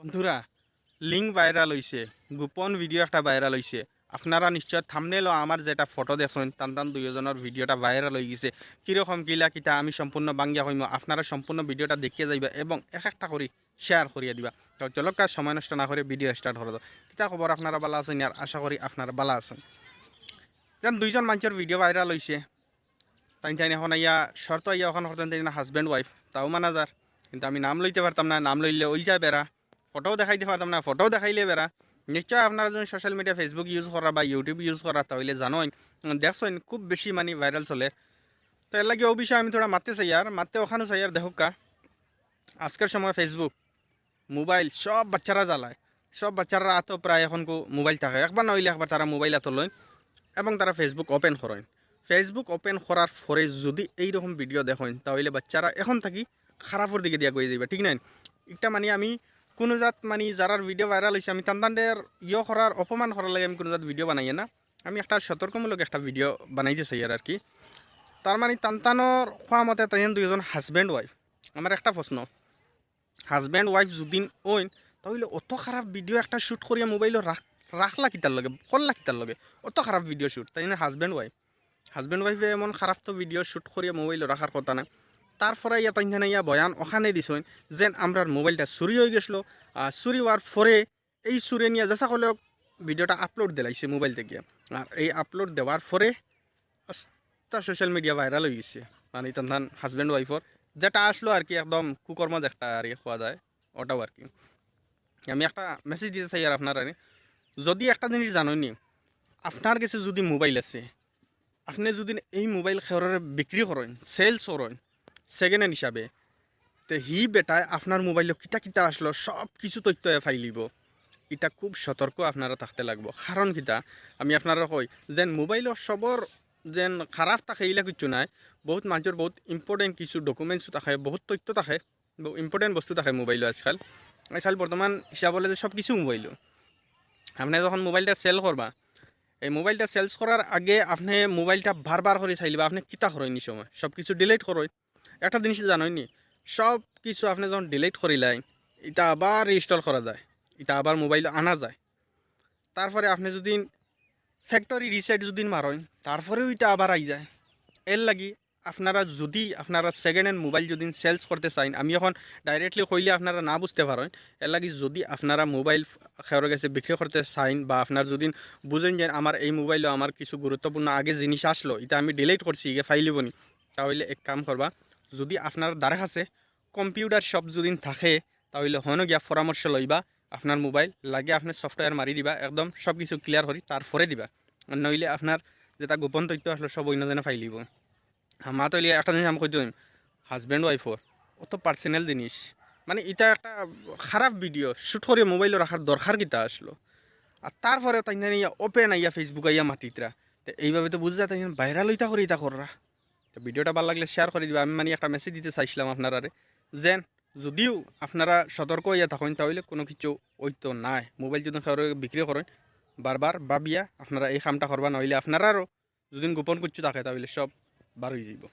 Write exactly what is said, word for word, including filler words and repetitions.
বন্ধুরা, link viral অইছে, গোপন ভিডিও একটা ভাইরাল অইছে। আপনারা নিশ্চয় থাম্বনেইলো আমার যেটা ফটো দেখছইন, তান তান দুইওজনর ভিডিওটা ভাইরাল অই গেছে। কীরকম কিলা কিতা আমি সম্পূর্ণ বাঙ্গিয়া কইমু, আপনারা সম্পূর্ণ ভিডিওটা দেখিয়া যাইবা এবং এক একটা করি শেয়ার করিয়া দিবা। তো চলউক্কা, সময় নষ্ট না করি ভিডিও স্টার্ট করা যাউক। কিতা খবর, আপনারা ভালা আছইন? আর আশা করি আপনারা ভালা আছইন। যেন দুইজন মানষর ভিডিও ভাইরাল অইছে, তাইন তাইন এখন আইয়া শর্ত আইয়া অখান করতা, তাইন হাজব্যান্ড ওয়াইফ, তাও মানা যার, কিন্তু আমি নাম লইতে পারতাম না, নাম লইলে অই যায় বেড়া, ফটোও দেখাইতে পারতাম না, ফটোও দেখাইলে বেড়া। নিশ্চয় আপনারা যদি সোশ্যাল মিডিয়া, Facebook ইউজ করা বা YouTube ইউজ করা, তাইলে জানইন, দেখছইন খুব বেশি মানে ভাইরাল চলের। তো এর লাগি অউ বিষয়ে আমি থুড়া মাততে চাইয়ার, মাততে অখানউ চাইয়ার। দেখউক্কা, আজকের সময় Facebook, মোবাইল সব বাচ্চারা চালায়, সব বাচ্চারার আতো প্রায় অখনকু মোবাইল থাকে, একবার না অইলে একবার তারা মোবাইল আতো লইন এবং তারা Facebook ওপেন করইন। Facebook ওপেন করার পরে যদি এইরকম ভিডিও দেখইন, তাইলে বাচ্চারা অখন থাকি খারাপর দিকে দিয়া গই যাইবা, ঠিক নানি? একটা মানে আমি কুনু জাত মানে যারার ভিডিও ভাইরাল অইছে, আমি তান তানরে ইয়ে করার, অপমান করার লাগি আমি কুনু জাত ভিডিও বানাইয়ার না। আমি একটা সতর্কমূলক একটা ভিডিও বানাইতে চাইয়ার আর কি। তার মানে তান তানর কওয়া মতে তাইন দুইজন হাজব্যান্ড ওয়াইফ। আমার একটা প্রশ্ন, হাজব্যান্ড ওয়াইফ যুদি অইন, তাইলে অত খারাপ ভিডিও একটা শুট করিয়া মোবাইলো রাখ-, রাখলা কিতার লাগি, করলা কিতার লাগি? অত খারাপ ভিডিও শুট, তাইন হাজব্যান্ড ওয়াইফ, হাজব্যান্ড ওয়াইফে এমন খারাপ তো ভিডিও শুট করিয়া মোবাইলো রাখার কথা না। তারপরে ইয়া তাইন তাইন ইয়া বয়ান অখানে দিছইন, যেন আমরার মোবাইলটা চুরি অই গেছলো, আর চুরি অওয়ার পরে এই চুরে নিয়া যেছা করলে ভিডিওটা আপলোড দিলাইছে মোবাইল থাকি। আর এই আপলোড দেওয়ার পরে আস্তা সোশ্যাল মিডিয়া ভাইরাল অই গেছে, মানে তান তান হাজব্যান্ড ওয়াইফর যেটা আছলো আর কি, একদম কুকর্ম যেটা আর কি কওয়া যায়, ওটাও আর কি। আমি একটা মেসেজ দিতে চাইয়ার আপনারারে, যদি একটা জিনিস জানইননি, আপনার গেছে যদি মোবাইল আছে, আপনে যদি এই মোবাইল কেউররে বিক্রি করইন, সেলস করইন সেকেন্ড হ্যান্ড হিসাবে, তে হি বেটায় আপনার মোবাইলো কিতা কিতা আছলো সব কিছু তথ্য হে পাইলিবো। ইটা খুব সতর্ক আপনারা থাকতে লাগবো। কারণ কিতা, আমি আপনারারে কই, যেন মোবাইলো সবর যেন খারাপ থাকে ইলা কিচ্ছু নাই, বউত মানষর বউত ইম্পর্টেন্ট কিছু ডকুমেন্টস থাকে, বউত তথ্য থাকে, বউত ইম্পর্টেন্ট বস্তু থাকে মোবাইলো আজকাল। আজকাল বর্তমান হিসাব অইলে যে সব কিছু মোবাইলো। আপনে যখন মোবাইলটা সেল করবা, এই মোবাইলটা সেলস করার আগে আপনে মোবাইলটা বারবার করি চাইলিবা, আপনে কিতা করইন ই সময়? সব কিছু ডিলিট করইন। একটা জিনিস জানইননি, সব কিছু আপনে যখন ডিলিট করিলাইন, ইটা আবার রিইনস্টল করা যায়, ইটা আবার মোবাইলো আনা যায়। তারপরে আপনে যদি ফ্যাক্টরি রিসেট যদি মারইন, তারপরেও ইটা আবার আই যায়। এর লাগি আপনারা যদি আপনারা সেকেন্ড হ্যান্ড মোবাইল যদি সেলস করতে চাইন, আমি অখন ডাইরেক্টলি কইলে আপনারা না বুঝতে পারইন, এর লাগি যদি আপনারা মোবাইল কেউর গেছে বিক্রি করতে চাইন বা আপনারা যদি বুঝইন যে আমার এই মোবাইলো আমার কিছু গুরুত্বপূর্ণ আগে জিনিস আছলো, ইটা আমি ডিলিট করছি, ইগে পাইলিবোনি, তাইলে এক কাম করবা, যদি আপনার দ্বারা কাছে কম্পিউটার শপ যদি থাকে, তাইলে হনো গিয়া পরামর্শ লইবা। আপনার মোবাইল লাগে আপনে সফটওয়্যার মারি দিবা, একদম সব কিছু ক্লিয়ার করি তারপরে দিবা, আর নইলে আপনার যেটা গোপন তথ্য আছলো সব অইন্য জনে পাইলিবো। আমার তো একটা জিনিস আমি কই দিম, হাজব্যান্ড ওয়াইফর অত পার্সোনাল জিনিস, মানে ইটা একটা খারাপ ভিডিও শুট করিয়া মোবাইলো রাখার দরকার কিতা আছলো? আর তারপরে তাইন তাইন ইয়া ওপেন আইয়া Facebook আইয়া মাতিতরা, তে এইভাবে তো বুঝা যায় তাইন ভাইরাল অইতা করি ইতা কররা। তো ভিডিওটা ভালা লাগলে শেয়ার করি দিবা। আমি মানে একটা মেসেজ দিতে চাইছিলাম আপনারারে, যেন যদিও আপনারা সতর্ক অইয়া থাকইন, তাইলে কুনু কিছু অইতো নায়। মোবাইল যদি কেউর বিক্রি করইন, বারবার ভাবিয়া আপনারা এই কামটা করবা, নইলে আপনারারও যদি গোপন কিচ্ছু থাকে, তাইলে সব বার অই যাইবো।